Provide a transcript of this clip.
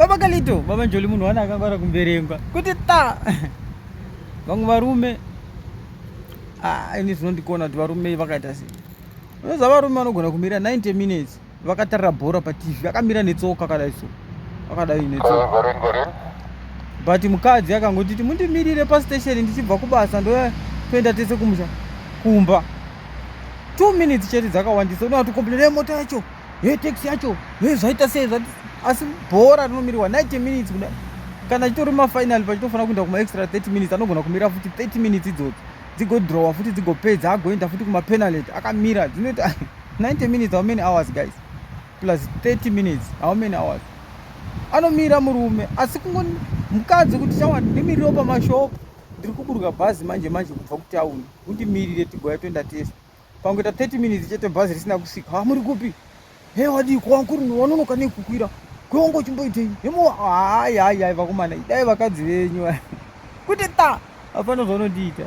Baba Kalito, Baba Njoli munhu wana akangwara kumberengwa. Kuti ta. Vamwe varume ah ini zvinondikona kuti varume vakaita sei. Unoziva varume vanogona kumira 90 minutes vakatarira bhora paTV akamira netsoka akadai so. Akadai netsoka. But mukadzi akangotiti mundimirire pastation ndichibva kubasa ndoya toenda tese kumusha kumba. 2 minutes chete dzakawandisa unoona kuti complain mota yacho. He taxi yacho he zvaita sei zvati asi bhora rinomirirwa 90 minutes kuda kana chitori mafinal pachitofanira kuenda kumaextra 30 minutes anogona kumira futi 30 minutes idzodzo dzigodrowa futi dzigopedza agoenda futi kumapenalty akamira dzinoita 90 minutes how many hours guys plus 30 minutes how many hours anomira murume asi kungo mukadzi kuti chawa ndimirirewo pamashopu ndiri kuburuka bhazi manje manje kubva kutauni undimirire tigoya toenda tese pangoita 30 minutes chete bhazi risina kusvika ha muri kupi he wadii kwankuri wanonoka nei kukwira kwewanga uchimboitei hemo hayi hayi hayi vakomana idai vakadzi venyu kuti ta hapana zvaunondiita.